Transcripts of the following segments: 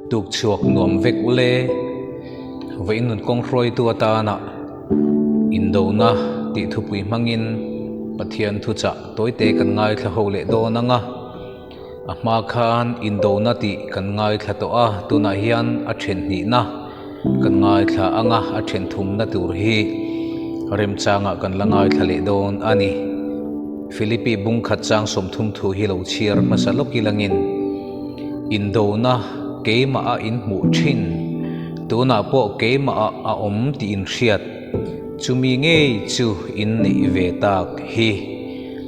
Tuk chhuak nuam vek ule. Vawiin nun kawng hruaitu atana indona tih thupui hmangin Pathian thuchah tawite kan ngaithla ho leh dawn ang a. A hma khan indona tih kan ngaithla tawh a, tunah hian a then hnihna kan ngaithla ang a, a then thumna tur hi remchangah kan la ngaithla leh dawn a ni. Philippi bung khat chang 30 thu hi lo chhiar hmasa lawk ilangin indona keimah a inhmuh thin, tunah pawh keimah ah a awm tih inhriat, chumi ngei chu in neih ve tak hi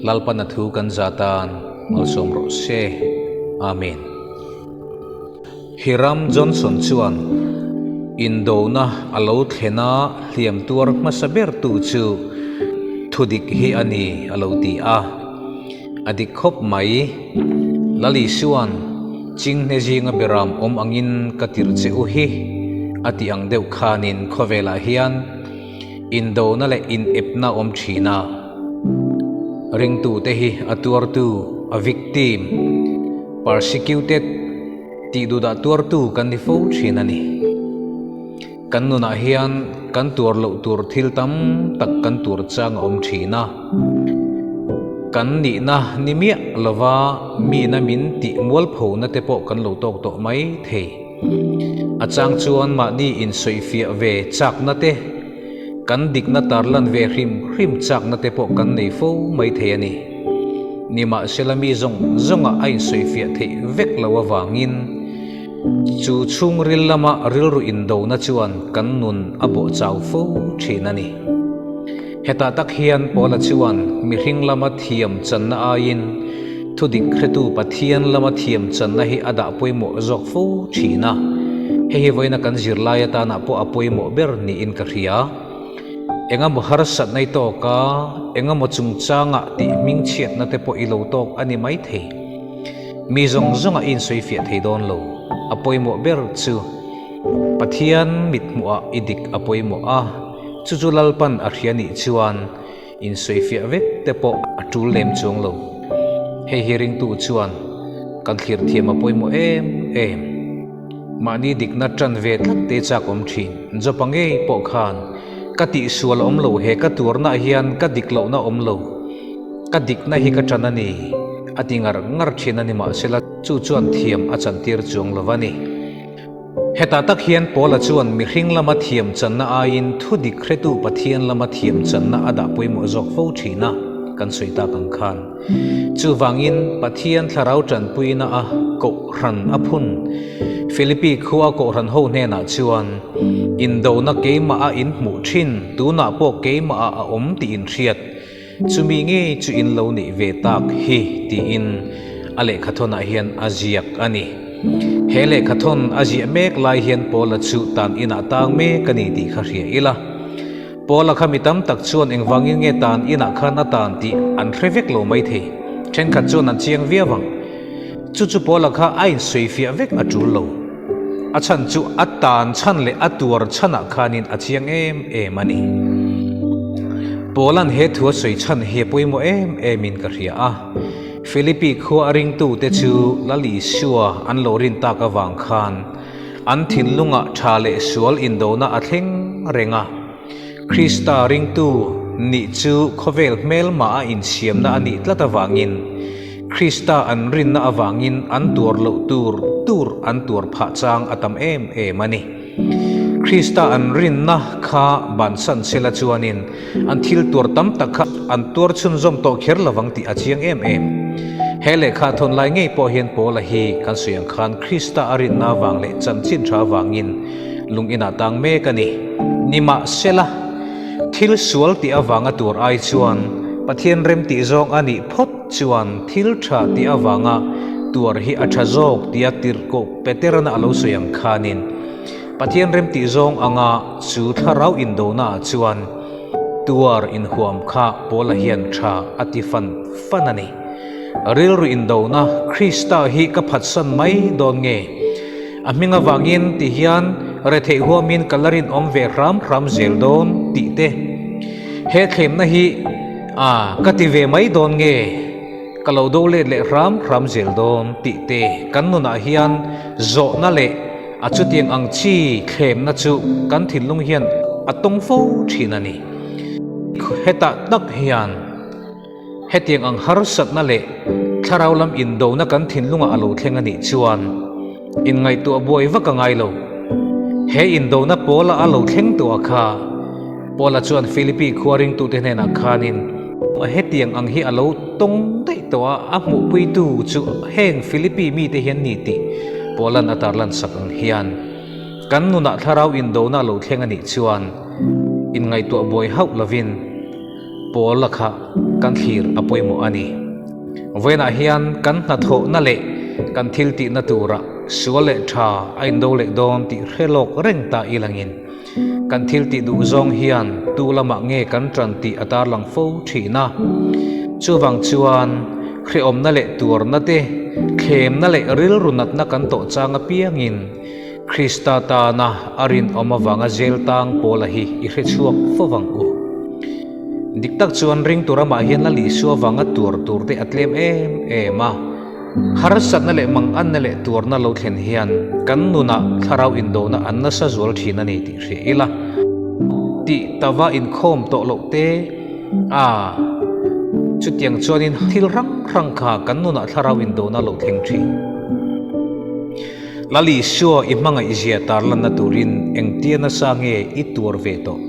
Lalpana thu kan za tan malsawm rawh se. Amen. Hiram Johnson chuan indona a lo thlen a hliam tuar hmasa bertu chu thudik hi a ni a lo ti a. A dik khawp mai. Lali chuan Chinghne zinga beram awm angin ka tirh che u hi a tih ang deuh khanin khawvelah hian indona leh inepna awm thin a. Ringtute hi a tuartu, a victim, persecuted, tih duhdah tuartu kan ni fo thin a ni. Kan nunah hian kan tuar loh tur thil tam tak kan tuar chang a awm thin a. Kan nihna ni miah lova mina min tih mualphona te pawh kan lo tawk tawh mai thei. A chang chuan mahni insawifiah ve chakna te, Kan dikna tarlan ve hrim hrim chakna te pawh kan nei fo mai thei a ni. Nimahsela mi zawng zawngah a insawifiah theih vek lo avangin chu chhungril lama rilru indona chuan kan nun a bawh chau fo thin a ni. Hetah tak hian Paula chuan mihring lama thiam channa aiin thudik hretu Pathian lama thiam channa hi a dah pawimawh zawk fo thin a. Hei hi vawiina kan zirlai atana pawh a pawimawh ber niin ka hria. Engemaw harsat nai tawk a, engemaw chungchangah tih hmingchhiatna te pawh i lo tawk a ni maithei. Mi zawng zawngah i insawifiah thei dawn lo. A pawimawh ber chu Pathian mithmuhah i dik a pawimawh a, chu chu Lalpan a hria nih chuan insawifiah vek te pawh a tul lem chuang lo. Hei hi ringtu chuan kan thlir thiam a pawimawh em em. Mahni dikna tan ve tlat te chak awm thin. Jopa ngei pawh khan ka tihsual awm lo he ka tuarna hian ka dik lohna awm lo. Ka dikna hi ka tan a ni a ti ngar ngar thin a ni mahsela chu chuan thiam a chantir chuang lo a ni. Hetah tak hian Paula chuan mihring lama thiam channa aiin thu dik hretu Pathian lama thiam channa a dah pawimawh zawk fo thin a, kan sawi tak ang khan. Chuvangin Pathian thlarau tanpuina a kohhran a phun. Philippi khua kohhran ho hnenah chuan, Indona keimah a inhmuh thin, tunah pawh keimah ah a awm tih inhriat. Chumi ngei chu in lo neih ve tak hi tiin a lehkhathawnah hian a ziak a ni. He lehkhathawn a ziah mek lai hian Paula chu tan inah tang mek a ni tih kha hria ila. Paula kha mi tam tak chuan engvangin nge tan inah khan a tan tih an hre vek lo maithei. Thenkhat chuan an chiang viau ang. Chu chu Paula kha a insawifiah vek a tul lo. A chhan chu a tan chhan leh a tuar chhanah khanin a chiang em em a ni. Paula'n he thu a sawi chhan hi a pawimawh em emin ka hria a. Philippi khua a ringtute chu Lal Isua an lo rin tak avang khan An thinlungah tha leh sual indona a thleng reng a. Krista ringtu nih chu khawvel hmelmah a insiamna a nih tlat avangin, Krista an rinna avangin an tuar loh tur tur an tuar phah chang a tam em em a ni. Krista an rinna kha bansan sela chuanin An thil tuar tam tak kha an tuar chhunzawm tawh kher lovang tih a chiang em em. He lehkha thawn lai ngei pawh hian Paula hi kan sawi ang khan Krista a rinna avang leh chanchin tha avangin lung inah tang mek a ni. Nimahsela, thil sual tih avanga tuar ai chuan Pathian rem tih zawng a nih phawt chuan thil tha tih avanga tuar hi a tha zawk tia tirhkoh Peterana a lo sawi ang khanin Pathian rem tih zawng anga chu thlarau indona ah chuan tuar inhuam kha Paula hian tha a ti fan fan a ni. Rilru indona Krista hi ka phatsan mai dawn nge? A hming avangin ti hian retheih huamin ka la rinawm ve hram hram zel dawn tih te. He thlemna hi a ka ti ve mai dawn nge? Ka lo do let leh hram hram zel dawn tih te kan nunah hian zawhna leh. A chutiang ang chi thlemna chu kan thinlung hian a tawng fo thin a ni. Hetah tak hian hetiang ang harsatna leh thlarau lam indona kan thinlungah a lo thleng a nih chuan inngaihtuah buai vak a ngai lo. He indona pawla a lo thleng tawh a kha Paula chuan Philippi khua ringtute hnenah khanin hetiang ang hi a lo tawng daih tawh a, a hmuhpuitu chu heng Philippi mite hi an ni tih Paula'n a tarlan sak ang hian kan nunah thlarau indona a lo thleng a nih chuan inngaihtuah buai hauh lovin Paula kha kan thlir a pawimawh a ni. Vawiinah hian kan hnathawhna leh kan thil tihna turah sual leh tha a indo leh dawn tih hre lawk reng ta ilangin Kan thil tih duh zawng hian tu lamah nge kan ṭan tih a tarlang fo ṭhin a. Chuvang chuan hrehawmna leh tuarna te, thlemna leh rilru natna kan tawh chang apiangin Krista tana a rinawm avanga zel tang pawla hi i hre chhuak fo vang u. Dik tak chuan ringtu ramah hian Lal Isua vanga tuar tur te a tlem em em a. Harsatna leh manganna leh tuarna lo thlen hian kan nunah thlarau indona an nasa zual thin a ni tih hria ila. Tih tava inkhawm tawh loh te a, chutiang chuanin thil hrang hrang kha kan nunah thlarau indona lo thleng thin. Lal Isua i hmangaihzia tarlanna turin engtia nasa nge i tuar ve tawh?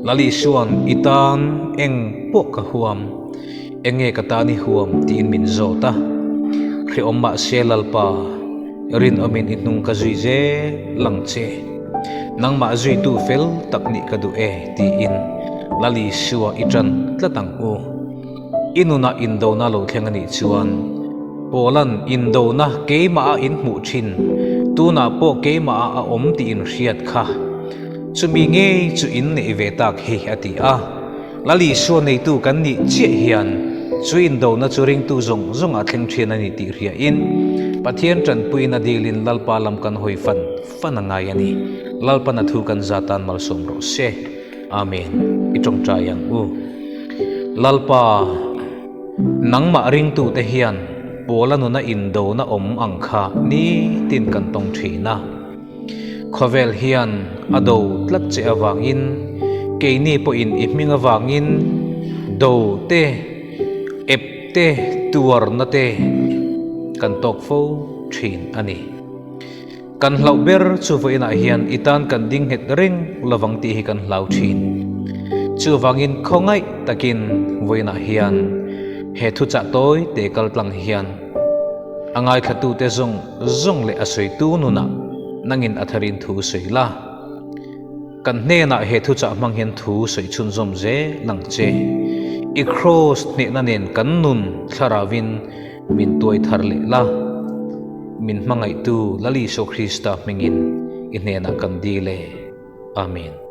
Lal Isua'n i tan eng pawh ka huam. Enge ka tan i huam tiin min zawt a, hrehawm mahse Lalpa, rinawmin i hnung ka zui zel ang che. Nangmah zuitu fel tak nih ka duh e tiin Lal Isua i ṭan tlat ang u. I nunah indona lo thleng a nih chuan Paula'n indona keimah a inhmuh ṭhin, tunah pawh keimah ah a awm tih inhriat kha chumi ngei chu inneih ve tak hi a ti a. Lal Isua neitu kan nih chiah hian chu indona chu ringtu zawng zawng ah thleng ṭhian a ni tih hriain Pathian ṭanpuiin a dilin Lalpa lam kan hawi fan fan a ngai a ni. Lalpan a thu kan za tan malsawm rawh se. Amen. I ṭawngṭai ang u. Lalpa, nangmah ringtute hian Paula nuna indona awm ang kha nitin kan tawng ṭhin a. Khawvel hian a do tlat che avangin keini pawhin i hming avangin do te, ep te, tuarna te kan tawk fo thin a ni. Kan hlauh ber chu vawiinah hian i tan kan ding nghet reng lovang tih hi kan hlau thin. Chuvangin khawngaih takin vawiinah hian he thuchah tawi te kaltlang hian a ngaithlatute zawng zawng leh a sawitu nunah nangin a tharin thu sawi la. Kan hnenah he thuchah hmang hian thu sawi chhunzawm zel ang che. I kraws hnehna nen kan nun thlaravin min tuai thar leh la. Min hmangaihtu Lal Isua Krista hmingin i hnenah kan dil e. Amen.